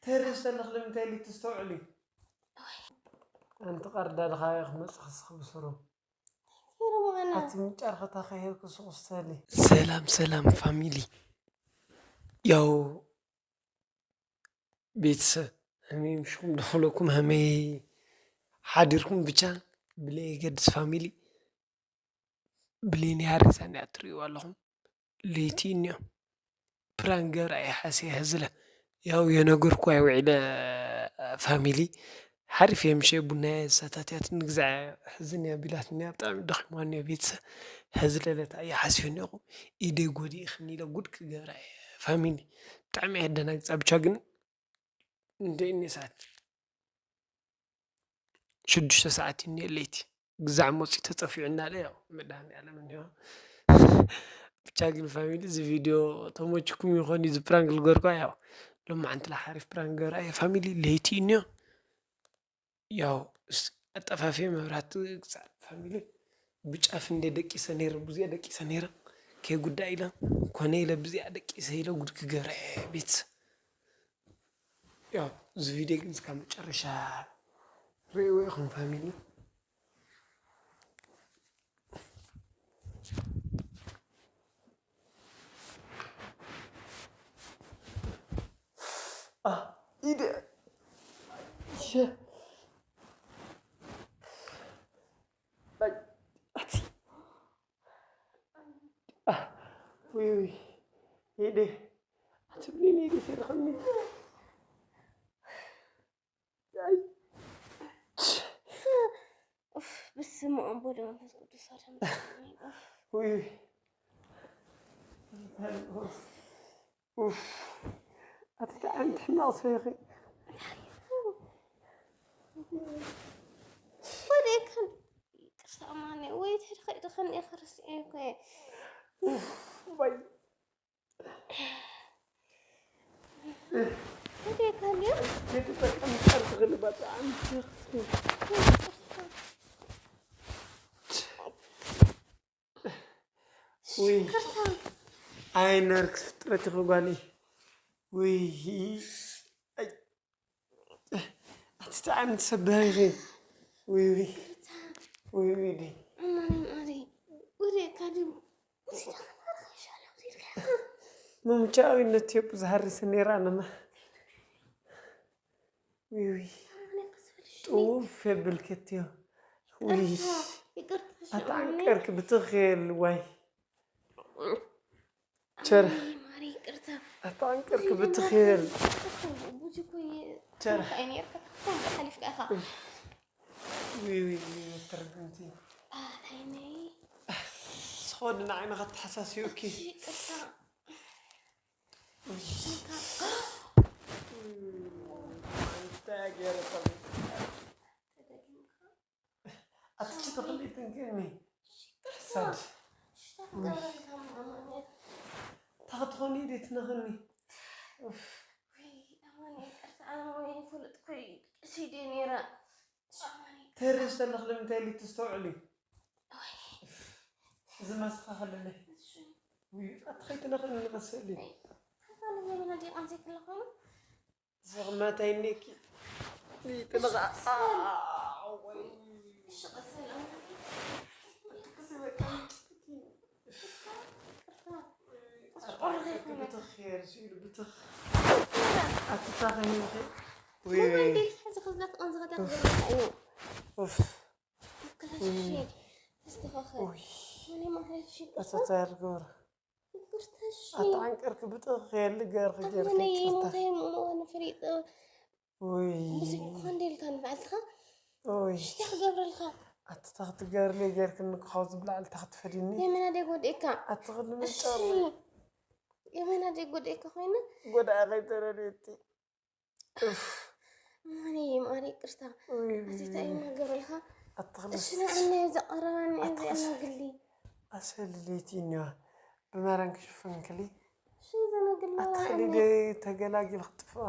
ተርሽ ዘለኽ ንምንታይ ኢሉ ተስተውዕሉ? ኣንቲ ቀርዳድኻ እየ ክመጽእ ክስኽ ብስሩ። ሄሮ መቐና። ኣቲ ምንጫር ኸታ ከሄድኩ ሱቕ ስተሊ። ሰላም ሰላም ፋሚሊ። ያው ቤተሰብ፣ ሀመይ ምሽኹም ደኽለኩም፣ ሀመይ ሓዲርኩም፣ ብቻ ብለይ ገድስ ፋሚሊ። ብሌን ያሪዛን እያ ትርእይዋ ኣለኹም። ለይቲ እኒኦ ፕራንክ ገብራ እየ ሓስየ ህዝለ። ያው የነገርኩዋ ውዒለ ፋሚሊ። ሓሪፍ እየ ምሸ ቡና እየ ዝሰታትያት ንግዛዕ ሕዝን እያ ቢላትኒ እያ። ብጣዕሚ ደኺምዋ እኒኦ ቤተሰብ። ህዝለ ለታ እየ ሓስዮ እኒኦኹ። ኢደይ ጎዲእኽኒ ኢለ ጉድ ክገብራ እየ ፋሚሊ። ብጣዕሚ እየ ደናግፃ። ብቻ ግን እንደ እኒ ሰዓት ሽዱሽተ ሰዓት እኒ ለይቲ ግዛዕ መፂ ተፀፊዑና ኣለ። ያው መድሃኒ ዓለም እንዲሆ ብቻ ግን ፋሚሊ እዚ ቪድዮ ተሞችኩም ይኾን እዚ ፕራንክ ልገርኳ። ያው ሎማዓንቲ ሓሪፍ ፕራንክ ገራ እየ ፋሚሊ። ለይቲ እኒዮ ያው እስ- ኣጠፋፊ መብራህቲ ግዛዕ ፋሚሊ ብጫፍ እንደ ደቂሰ ነይረ ብዙያ ደቂሰ ነይረ ከይጉዳ ኢለ ኮነ ኢለ ብዚኣ ደቂሰ ኢለ ጉድ ክገብረ እየ ቤተሰብ። ያው እዚ ቪድዮ ግን እስካብ መጨረሻ ርእይዎ ኢኹም ፋሚሊ። አ፣ ኢደ። ሸ። ኣይ፣ ኣቲ። አ፣ ውይ፣ ውይ። ኢደ። ኣቲ ብሌን ኢደ ሰይርኸኒ። ኣይ። ኡፍ፣ በስመ አብ ወወልድ ወመንፈስ ቅዱስ አሐዱ አምላክ አሜን። ኡፍ። ውይ፣ ውይ። ኡፍ። ኣቲ እንታይ ዓይነት ሕማቕ ሰብ ኢኺ? ወደይ ከን ይቅርታ ማነ ወይ ተድኸይ ድኸን እየ ክርስትያን እኮ እየ። ኡፍ፣ ባይ። ወደይ ከን እየ። ከይትጠቀም ጨርቂ ክልባጥ ዓመት ውይ። ይቅርታ። ኣይ ነርክ ፍጥረት ኢኹ ጓለይ። ውይ። ኣይ። ኣቲ እንታይ ዓይነት ሰብ ኢኺ? ውይ፣ ውይ። ውይ፣ ውይ፣ ዲ። እማኒ ማሪ ወደይ ካዲ ውስዳ ከማርካ ይሻለው ዚልካ መምቻዊ ነትዮ ብዙሃሪ ስኔራ ነማ። ውይ፣ ውይ። ጥውፍ የብል ከትዮ። ውይ። ይቅርታ። ኣታንቀርክ ብትኽል ዋይ። ቸር። ማሪ ይቅርታ። ኣታንቀርክ ብትኽል። ቡዚ ኮይ ቸር። ከይኔርካ ሓሊፍካ ኢኻ። ውይ፣ ውይ፣ ውይ፣ ትርግምቲ። ዓይነይ ስኾድ ንዓይኒ ከተሓሳስዩኪ። ይቅርታ። እንታይ ገይረ ሰብ? ኣትቺ ተኽሊ ትንክኒ። ሕሳድ። ታኽትኾኒ ኢደ ትነኽኒ። ኡፍ። ተርሽ ተለኽ ንምንታይ ኢሉ ተስተውዕሉ? እዚ መስኻ ከለለ። ውይ፣ ኣቲ ከይትነኽኒ ንቐስሊ። ዝቕመታይ እኒኪ። ይጥልቓ። ብትኽ ሄር ሲሉ ብትኽ። ኣቲ ታኸ ሄርኺ። ውይ፣ ውይ። ኡፍ። ውይ። ኣታ ታይ ርገብር? ኣታ ዓንቀርኪ ብጥኽ የሊ ገርኺ ጌርኪ ይቅርታ። ውይ። ብዙ እኮ እንደ ኢልካ ንባዕልትኻ ውይ። ሽታ ክገብረልካ። ኣታ ታይ ክትገብርለይ ጌርክኒ እኮ ካብዚ ብላዕሊ ታይ ክትፈድይኒ? የመና ደይ ጎድኤካ። ኣቲ ክሊ እሺ። ምንጫር። የመና ደይ ጎድኤካ ኮይነ። ጎዳኣ ከይተረድእቲ። እፍ። ማሪ ማሪ ይቅርታ። ውይ፣ ውይ፣ ኣቲ ታይ ውይ። ማገረልካ? ኣቲ ክሊ እሺ። ንዓና ዘቀረባኒ ኣቲ እዚኣ ክስ- መግሊ። ኣሰልለይቲ እኒዋ ብማርያም ክሽፈንክሊ። እሺ ዘነግል ኣቲ መባእኒ። ክሊ ተገላጊል ክትፍኣ።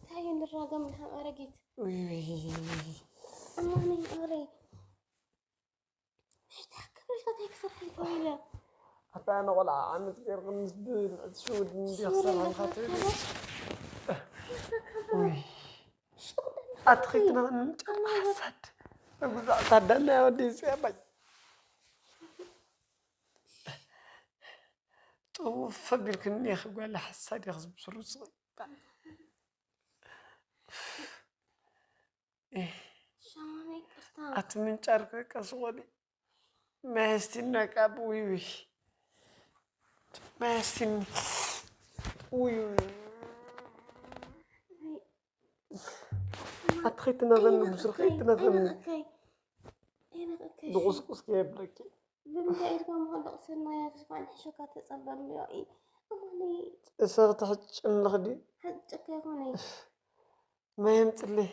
ታይ ንራገም ድሓን ኣረጊት። ውይ፣ ውይ፣ ውይ፣ ውይ። እማኒ ማሪ። ሽታ ክብልካ ታይ ክሰርሐልካ ኢለ። ኣታ ኣነ ቆልዓ ዓመት ጌርኩ ምስ ብልዕቲ ሽውድ እንዲ ሽውድ ክሰርሐልካ እንዲ ትብል። ክሰርሐልካ። ኣትኺትና ንምጫ ሓሳድ መጉዛዕ ታዳና ወዲ እዚኣ ባይ ጥውፍ ኣቢልክኒ ኢኺ ጓል ሓሳድ ኢኺ ዝብስሩ ስቕ ሻማነ ይቅርታ ኣቲ ምንጫር ከቀስቆሊ መያስቲና ቃብ ውይ ውይ መያስቲኒ ውይ ውይ ኣትኸይትነዘኒ ብዙር ከይትነዘኒ ይነቀካይ ድቁስቁስ ከየብለኪ ብምንታይ ኢልካ ምኸለቕ ሰናያ ክስፋን ሕሸካ ተጸበሉ ዮኢ እማኒ እሰር ትሕጭን ልኽዲ ሕጭካ ይኾነ መየምፅለይ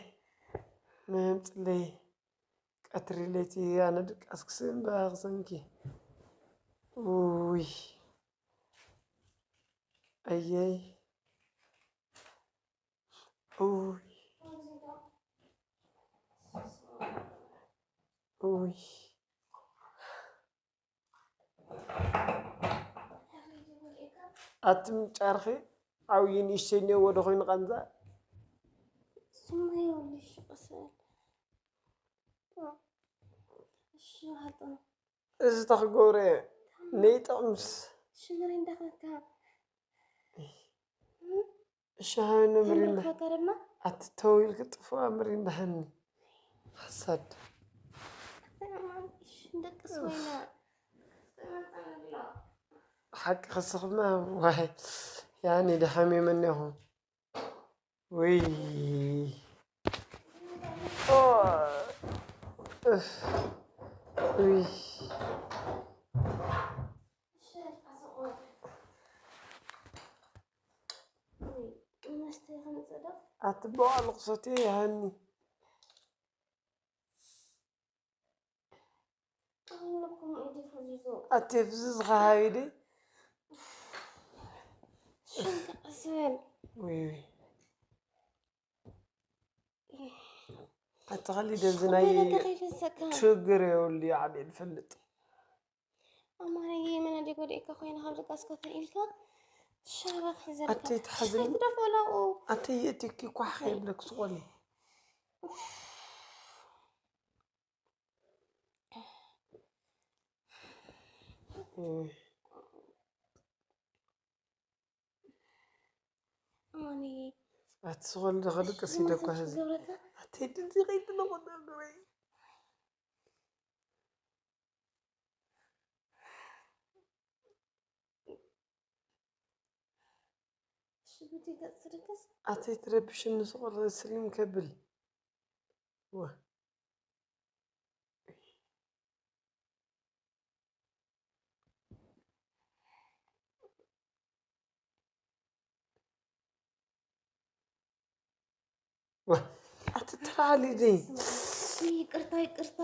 መየምፅለይ ቀትሪ ለይቲ ኣነ ድቃስ ክስእን በሃ ክሰንኪ ውይ ኣየይ ውይ ውይ ኣቲ ምንጫርኺ ዓብዪ ንእሽተይ እኒኦ ወደ ኮይኑ ቃንዛ ስማ የብሉሽ ቀስ በል እሺ ሃጠ እዚ ተኽገብረ ነይጠቕምስ ሽመሪ እንዳኸካ እሻሃነ ምሪንዳ ከካ ድማ ኣቲ ተዊልክ ጥፉኣ ምሪንዳ ሃኒ ሓሳድ ደቅስ ወይና ሓቂ ክስኽማ ዋይ ያኒ ደሓሚመኒ ኢኹ ውይ ኦ፣ እፍ፣ ውይ መስተ ከምፅእ ዶ ኣትበዋ ልቕሶቴ ያኒ ኣለኩም ኢዲ ፈዚዙ ኣቴ ፍዝዝ ኸሃቢ ደይ ሽንካ ቀስበል ወይ ወይ ኣተኸሊ ደዚ ናይ ከይፈሰካ ችግር የብሉ ዓብየ ዝፈልጥ ኣማረየ መን ኣደ ጎዲእካ ኮይነ ካብ ደቃስ ኮፍ ኢልካ ሻባ ክሕዘልካ ኣተይ ትሓዝኒ ትደፈላኡ ኣተይ የእትኪ ኳሕ ከይብለክ ስቆሊ ኣማኒ ኣቲ ስቆሊ ዶ ከድቅስ ኢደኳ ሕዚ ገብረካ ኣተይ ድዚ ከይትለቆ ዶ ግበይ ሽጉቲ ገጽ ትድቅስ ኣተይ ትረብሽኒ ስቆሊ ስሊም ከብል ዋ ኣቲ ተላዓሊ ደይ ይቅርታ ይቅርታ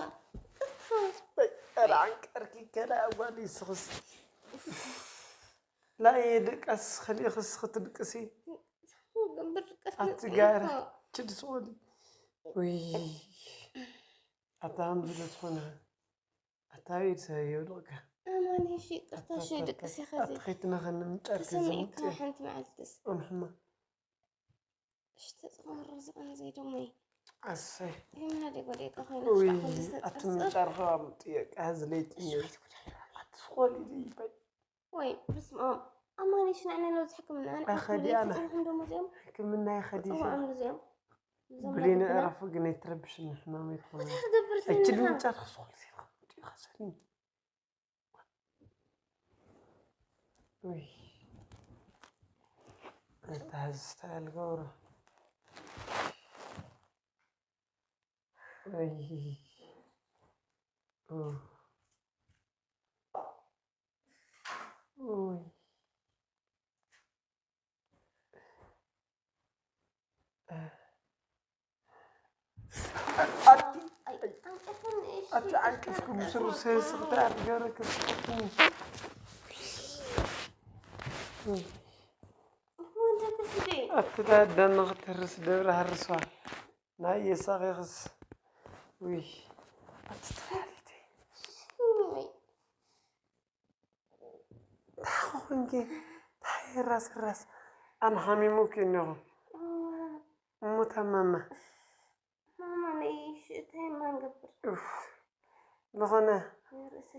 ኧረ ዓንቀርኪ ከላ ጓል ይስኽስ ላየ ድቃስ ኸሊእኽስ ክትድቅሲ ግንብር ድቀስ ኣቲ ጋር ችድ ስቆሊ ውይ ኣታ ሃምዚ ዶ ዝኾነ ኣታ ኢድ ሰብ የውድቕካ ኣማኒ እሺ ይቅርታ እሺ ድቅስ ኢኻ ኣቲ ኸይትነኸኒ ምንጫርኪ ተሰሚዕካ ዝምጥየ ሓንቲ መዓልትስ ኣንሕማ እሺ ተጽማሮ ዝቐን ዘይደሞይ ኣሰይ ይምና ደጎ ደቃ ኮይና ውይ ሽቃ ኣቲ ተጸጸ ምንጫርካ ምጥየቃ ዝለይትኒ ኣቲ ስቆሊ ይበይ ወይ ብስምኦም ኣማኒ ሽናዕና ነው ዝሕክምና ኣኸዲኣና። ጽውዕም ደሞ እዚኦም ሕክምና ይኸዲ ጽውዕም እዚኦም እዞም ብሌነ ለብና ዕረፉ ግን ኣይትረብሽኒ ሕማም ኣይትኾነ እንታይ ክገብር ሕጂ ዘለና ንምንጫር ክስኮል ሴልካ ምጥዩ ከሰኒ ውይ እንታይ ዝስተያል ገብሮ ውይ ኡ ውይ ኣቲ ዓንቀፍኩም ስሩ ሰስኽታ ገረክስኩ ኣቲ ዳደን ንኽትርስ ደብረ ሃርሷ ናይ የሳኺኽስ ውይ ኣቲ ተፋሪተይ ታኾንኪ ታይ ራስ ራስ ኣነ ሓሚሙኪ እኒኹ እሞ ታማማ እንታይ ማን ገብር? ዝኾነ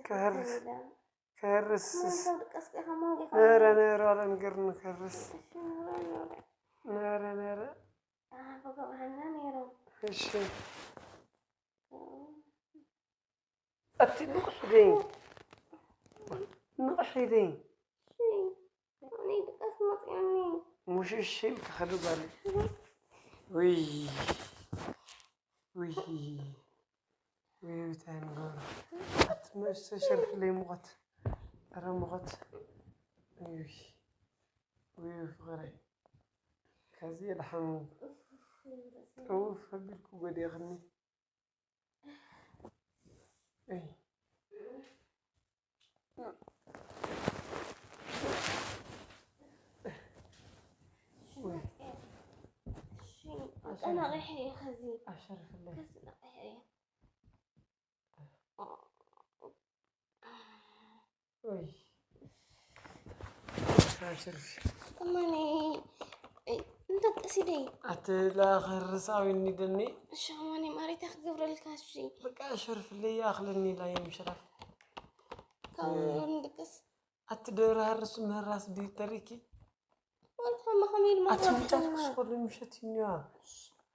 ክህርስ ክህርስ። ማን ሰብ ድቀስ ቀኻ ማን ጌኻ? ነረ ነረ ኣለም ገርኒ ክህርስ። እሺ፣ ነረ ነረ። ነረ ነረ። ኣቦ ገብረሃና ነይሮም። እሺ። ኣቲ ንቑሕ ደይ። ንቑሕ ደይ። እሺ። እኔ ድቀስ መጽያኒ። ሙሽሽ ኢልካ ኸዱ ጓል። ውይ። ውይ። ውይ፣ እንታይ ንገብሮ? ኣቲ መስተ ሸርፍለይ ሙቐት። ኣረ ሙቐት። ውይ። ውይ፣ ፍቕረይ። ከዚ የድሓኑ። ጠውፍ ኣቢልኩ ጎዲእኽኒ። እይ። ኣቀናቒሐ እየ ኸዚ። ኣሸርፍለይ። ከዚ ነቒሐ እየ። ወይ። ኣሸርፊ። እማኒ፣ እይ፣ እንተ ቀሲደይ። ኣቲ ላኸርሳዊ እንዲደኒ። እሺ፣ እማኒ፣ ማሪታ ክገብረልካ፣ እሺ። በቃ ኣሸርፍለይ፣ ኣኽለኒ ኢላ እየ ምሽራፍ። ካብኡ እይ። ንድቅስ። ኣቲ ደብረ ሃርስ ምህራስ ድዩ ተሪኪ? ወልታ መኸመይ ኢሉ ኣቲ መኽመይ ምጫት ሓና። ክስኮሉ ምሸት እኒዋ።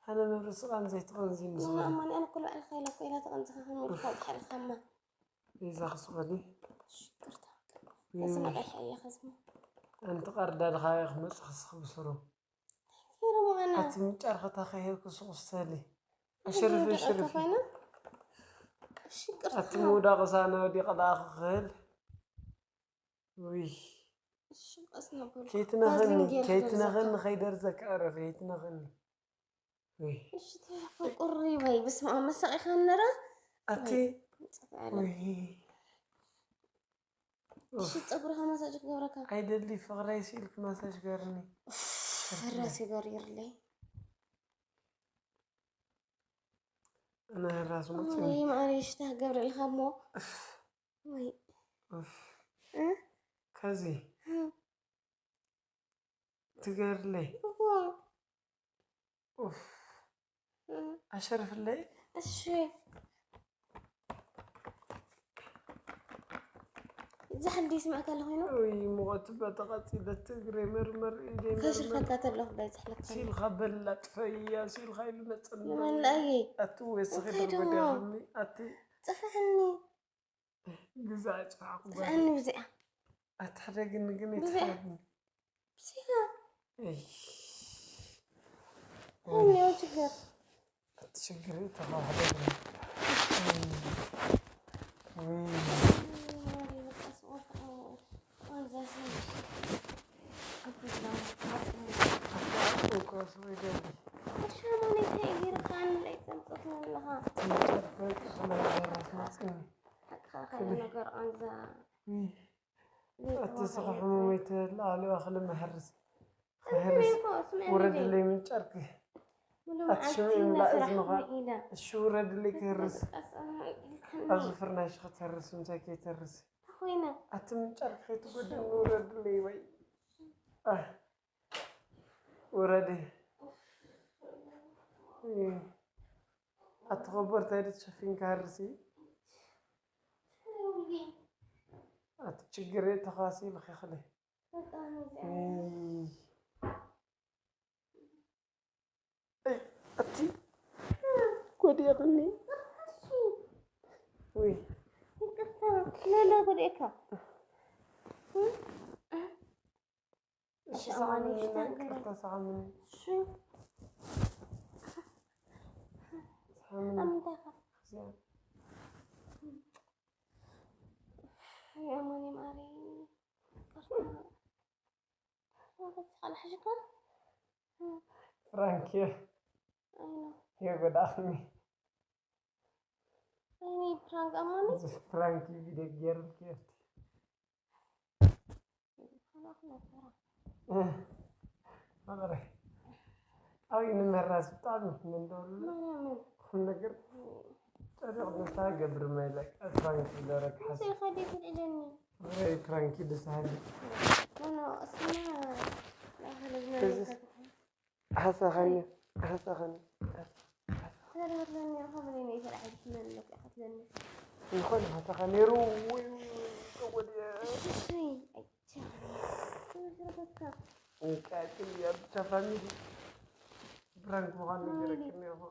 ኣነ መብረ ስቓን ዘይትቐንዚ ንዝኾነ። እማኒ፣ ኣነ ኩሉ ባዕልኻ ኢላ እኮ ኢላ ተቐንዝኻ ከመይ ኢልካ ዝሓልኻማ? ቤዛ ክስኮሊ። ይቅርታ። ይቅርታ። እዚ መቐይሕ እየ ከዝማ። ኣንቲ ቃርዳ ድኻ እየ ክመጽእ ክስኽ ብስሩ። ሄረ መቐና። ኣቲ ምጫር ኸታ ከሄድኩ ሱቕ ስተሊ። ኣሸርፊ፣ ኣሸርፊ። እሺ፣ ይቅርታ። ኣቲ ምውዳቕ ሳነ ወዲቐ ደኣ ክኽእል። ውይ። እሺ፣ ቀስ ነበር። ከይትነኸኒ፣ ባዝሊን ገይርካ ከይትነኸኒ፣ ንዘካ። ከይደርዘካ፣ ኧረ ከይትነኸኒ። ውይ። እሺ፣ ተፈቁሪ ወይ፣ በስመ ኣብ፣ መሳቂኻ ነራ? ኣቲ፣ ወይ፣ ጽፍዓለ። ውይ። እሺ፣ ኡፍ። ጸጉርኻ ማሳጅ ክገብረካ። ኣይደሊ፣ ፍቕረይ ሲልክ ማሳጅ ገርኒ። ኡፍ፣ ራሴ ገሪርለይ። ኣነ ራስ መጽኒ። ኣይ፣ ማዕረይ፣ እሺ፣ ተገብረልካ እሞ። ኡፍ። ወይ። ኡፍ። እ? ከዚ። እ። ትገርለይ። እዋ። ኡፍ። እ። ኣሸርፍለይ። እሺ። ዝሓል ዲስ ማእከል ኮይኑ? ውይ፣ ሙቐት እባ ተቓጺለት እግረይ መርመር፣ ኢደይ መርመር። ከሽፈካ ተለኹ፣ ባይ ዝሕለካ። ሲልካ በላጥ ፈያ፣ ሲልካ ኢሉ መጸኒ። ንመላእየይ። ኣቲ ወስኺ እንታይ ደሞ? ደርጎዳኽኒ፣ ኣቲ ጽፍሕኒ። ግዛዕ ጽፋዕኩ ጓል። ጽፍዕኒ ብዚኣ። ኣትሕደግኒ ግን ብዚኣ። ይትሕደግኒ። ብዚኣ። እይ። እንታይ እኒኦ ችግር? እቲ ችግር እዩ ተኻሕደግኒ። እይ። እይ። እይ፣ ማሪ፣ በቃ ስቆጣ። ኣቲ ስኻ ሕሙመይ ትብል ኣሉ ኣኽሊ መሕርስ። ክሕርስ ውረድለይ ምንጫርኪ። ኣቲ ሽምዒ ምላእ እዝንኻ። እሺ ውረድለይ ክህርስ። ኣብዚ ፍርናሽ ክትህርስ ምሳይ ከይትህርስ። ኣቲ ምንጫርኪ ከይትጎድእኒ ውረድለይ ወይ። ኣህ፣ ውረዲ። ኣቲ ኸቦር እንታይ ዶ ተሸፊንካ ሃርሲ? ኣቲ ችግር ተኻሲ ልኺኽሊ። እይ፣ ኣቲ ጎዲእኽኒ። ውይ። ይቅርታ፣ ለለ ጎዲእካ። እሺ፣ ሰዓምኒ፣ ይቅርታ፣ ሰዓምኒ። እሺ። ሰዓምኒ። ኣብ ምንታይ ኢኻ? እዚኣ። የማኒ ማሪ። ይቅርታ። ፍራንክ እየ። ኣይኖ። የጎዳእኽኒ። እኔ ፕራንክ ኣማኒ? እዚ ፕራንክ ቪዲዮ ገይርልኪ እየ። ፕራንክ ነበረ። ፍቕረይ። ኣብይ ንምህራስ ብጣዕሚ ምን እንደሆነ ማርያምን። ቁም ነገር ጨሪቕ ነታ ገብር ማይለቅ ፕራንክ ይደረግ ሓስ። እንታይ ኸዲ ትልእለኒ? ፍቕረይ ፕራንክ ይደሳሃሊ። ኖ፣ ኖ፣ እስማ ላኸለዝና እዚ ይከተል። ሓሳኻኒ፣ ሓሳኻኒ። ተረበትለኒ ኢኻ ብለይ ናይ ተራሒልክመን ኣለኪ ኢኻ ትለኒ። ይኾን ሃተኻ ነይሩ ወይ ወይ ወይ ተጎድየ እሺ። ኣይቻ ተረፈካ። እንቃቅል እያ ብቻ ፋሚሊ ብራንክ ምዃኑ ነገረክኒ ኢኹ።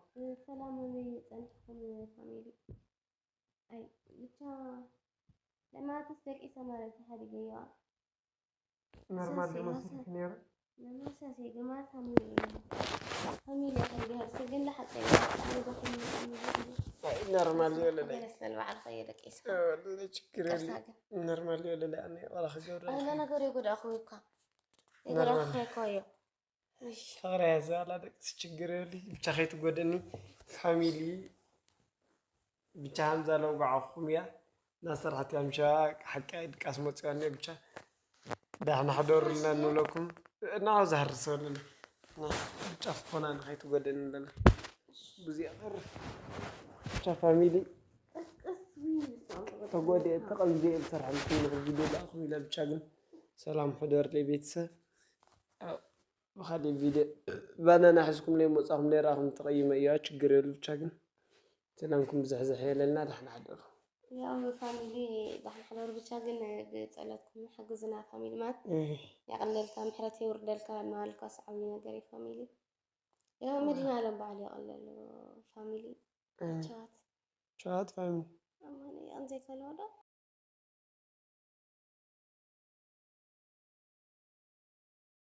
ሰላም መመይ ጸንሕኩም ፋሚሊ። ኣይ ብቻ ለማትስ ደቂሰ ማለት ሓዲገ እያ። ኖርማል ይመስልክ ነይሩ። ለማሳሴ ግማ ፋሚሊ ፋሚሊ ከንገርሲ ግን ለሓቀ ኖርማል ይበለለይ ስለበዓል ከየ ደቂሰ ችግር የለ። ኖርማል ይበለለይ ኣነ ዋላ ክገብረ ኣነ ነገር የጎዳእኹ እኳ የጎዳእኹ እኮ እዮ። ፍቕረይ ያዘ ኣላ ደቅስ ችግር የብልሽ ብቻ ከይትጎደኒ ፋሚሊ ብቻ ሃምዛ ለውጋዕኹም እያ እናሰርሐት እያ ምሻ ሓቂ ድቃስ መፅዋ እኒኦ ብቻ ዳሕና ሕደሩልና ንብለኩም እና ዝሃርሰሉ ብጫ ፍኾና ንኸይትጎደኒ ኣለና ብዙ ይቐርፍ ብቻ ፋሚሊ ተጎዲአ ተቐቢዘ እየ ዝሰርሐልኩም ንኽል ቪድዮ ዳእኹም ኢለ ብቻ ግን ሰላም ሕደርለይ ቤተሰብ ብካሊእ ቪድዮ ባናና ሒዝኩም ለይ መፃኹም ለይ ረኣኹም ተቐይመ እያ ችግር የሉ ብቻ ግን ሰላምኩም ብዝሕዝሕ የለልና ዳሕና ሓደሩ ያው ፋሚሊ ዳሕና ሓደሩ ብቻ ግን ብፀለትኩም ሓግዝና ፋሚሊ ማለት ያቐለልካ ምሕረት የውርደልካ ማልካ ሰዓቢ ነገር እዩ ፋሚሊ ያው መድህን ኣለም በዓል የቐለሉ ፋሚሊ ቻት ቻት ፋሚሊ ኣማን እያ እንዘይፈለወ ዶ